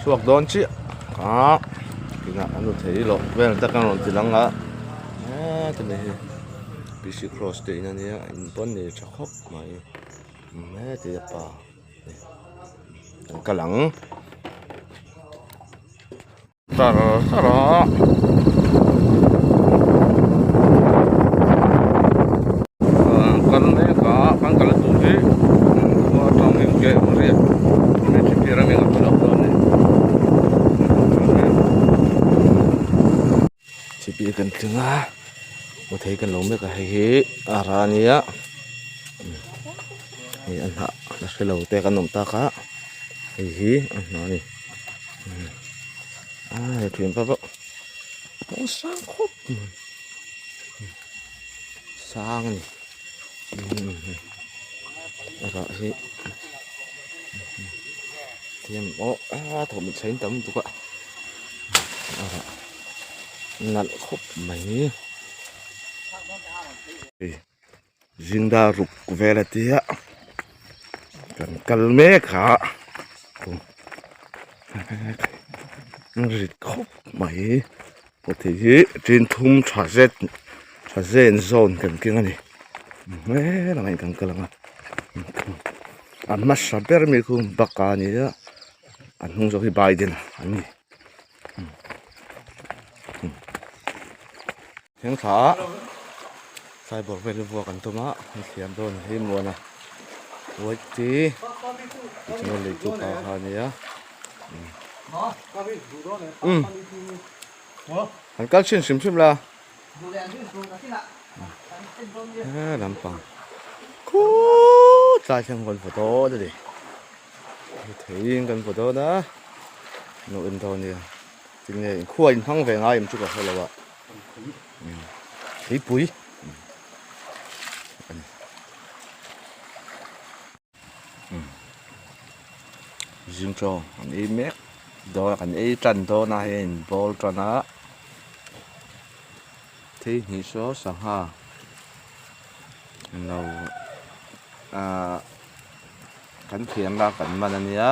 Chhuak dawn chiah a inah an nu thei loh vel te kan rawn ti lang a heti mai hi P C cross te in ania in pawn nei tha khawp mai heti a pa kan kal ang. Char char a. Kal mek a kan kal tur hi khua atangin ke riat mi chi tir a mi ka lo dawn ni chipi kan tling a hmu thei kan lo mek a hei hi a ra ania hei a hnah la hrelo te kan awm tak a hei hi a hnah a ni. A he thian pa pawh a sang khawp mai sang a ni a rah hi thiam aw a thawmhnaw chhe tam lutuk a a rah nalh khawp mai Zinga ruk vel a tia kan kal mek a rit khawp mai heti hi tin thum tha zet tha zen zawn kan keng a ni hmel ang in kan kal ang a a hmasa ber mai khu bak a ni a a hnung zawk hi biden an ni. Thleng thla a cyber vel vuak an tum a an thiam dawn hi muan a white te tichuan a leitu pa kha a nia umm an kal chhin hrim hrim la he lampang khuuuu tlai hian kan vaw dawn a ni theiin kan vaw dawn a nuh en dawn nia. Tinge inkhua in hmang ve ngai em chu ka hre lo a theipui a ni zing chaw an ei mek dawn a kan ei tan dawn a hei a in bawl tan a thei hnih saw sangha lo ahh kan thian la kan man a nia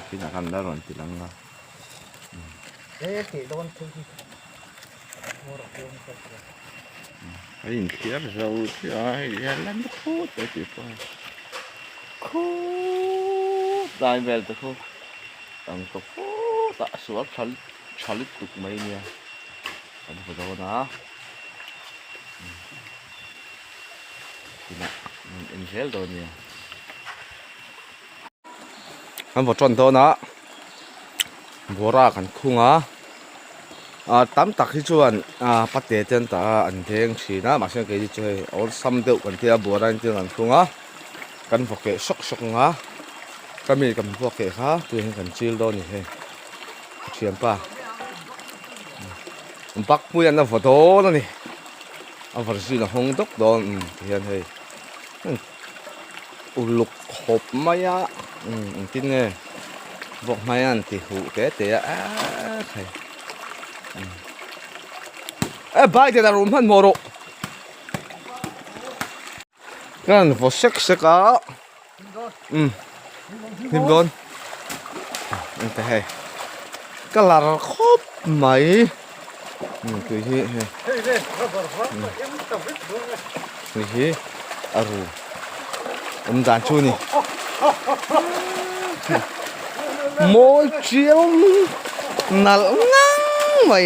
tinah khan la rawn ti lang a. A inthliar zo chiah a hei hian la na khut a tih pawh a khut lai vel te khu ang tawh khut a sual tha tha lutuk mai nia kan hmu dawn a tunah an en zel dawn nia kan vaw tawn dawn a. Bawra kan khung a ah tam tak hi chuan ah pate te an tah a an veng thin a mahse keini chu hei awlsam deuh kan tia bawra in tin an khung a kan vaw keh sawk sawk ang a ka mi kan vaw keh kha tui hian kan chil dawn a ni hei ka thianpa bakpui an la vaw dawn a ni a varzin a hawng dawk dawn tihian hei. Uluk khawp mai a engtin nge vawk hmai an ti huh te te a eee khai e bike te rum hman hmawh rawh ka han vaw sek sek a um hnim dawn engte hei ka lar khawp mai tui hi hei tui hi a ru awm dan chu a ni mawi chiau nalh ngang mai.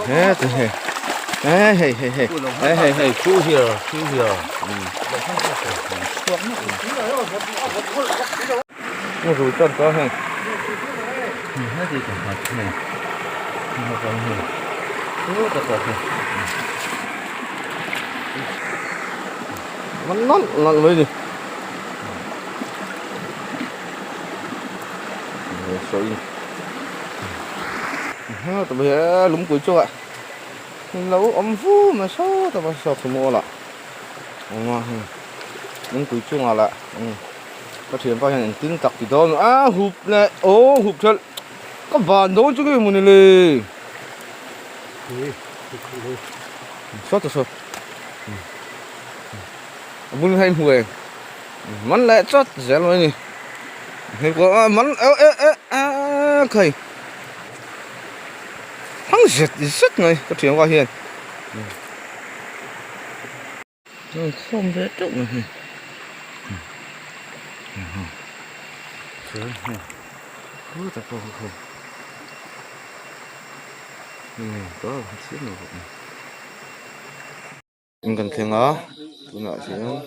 Hei hei hei hei hei hei hei thu here thu here nó rùi tròn to hei hết đi chẳng hạt này nó còn hei thu ta to hei nó nón nón mới đi lungpui chungah lo awm vu mai saw tawp a saw khi mawl ah awm a hei lungpui chungah lah ka thianpa hian engtin tak ti dawn a hup leh aw hup thelh ka van dawn chu nge mawni le. Sawta saw a bul hei hmu em man leh chawt zel mai a ni hei pawh a man eh eh eh eh khai thang zet zet mai ka thian va hian. Chuan khawm ve teuh mai hei chuan hei khutah pawh kha khawm hei tah a chiang lo bawk a in kan thleng a tunah hian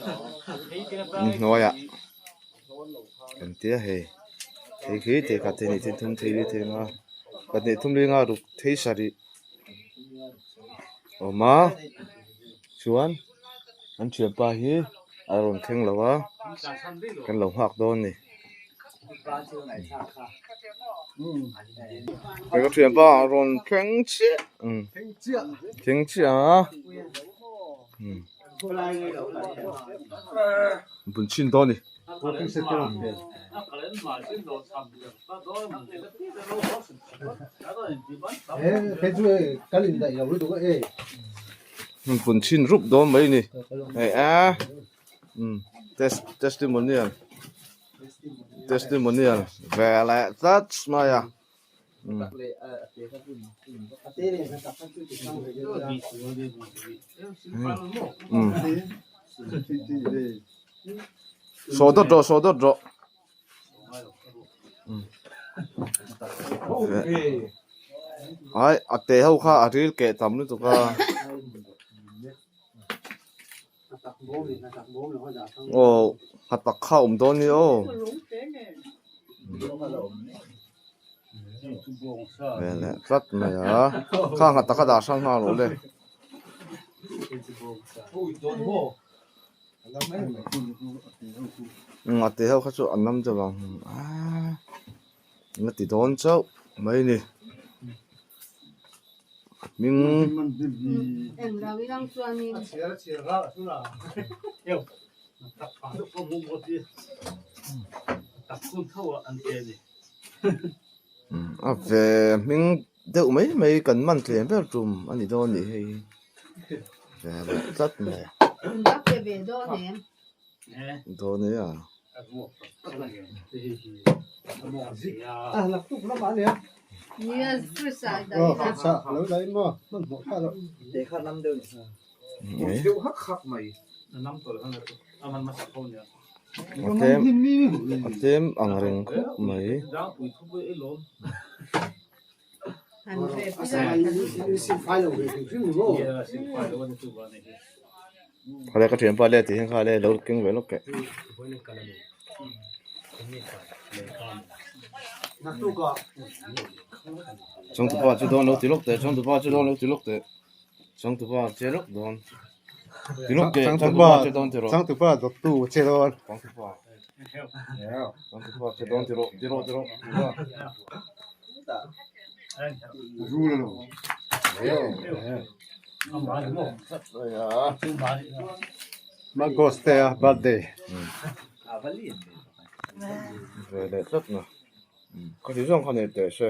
inhnuaiah kan tia hei hei khi thei khat thei hnih thei thum thei li thei nga pahnih thum li nga ruk thei sarih. Awm a chuan an thianpa hi a rawn thleng lo a kan lo nghak dawn a ni ka thianpa a rawn thleng chiah thleng chiah a bun chhin dawn a ni. Pun chhin rup dawn mai ni hei a test testimonial testimonial ve leh tlat mai a. Saw dawt rawh saw dawt rawh. Ai a te ho kha a ril keh tam lutuk a. Aw ha tak kha a awm dawn ni aw. Ve leh tlat mai a khang ha tak a dah hrang nghal rawh le. A te ho kha chu an lam deuh ang aaa la ti dawn chauh mai a ni hming a ve hming deuh mai mai kan man tlem ber tum a ni dawn a nih hei hi. Ve leh tlat mai. Dawn e a. A tlem a tlem ang reng khawp mai. Kha le ka thianpa le tih hian kha le lo keng ve lawk teh. Changtupa chu dawn lo ti lawk teh changtupa chu dawn lo ti lawk teh changtupa che lawk dawn ti lawk teh changtupa che dawn ti rawh changtupa dawttu che dawn changtupa changtupa che dawn ti rawh ti rawh ti rawh. Magos te a birthday. Ve leh tlat na. Ka ti zawng kha nei teh se.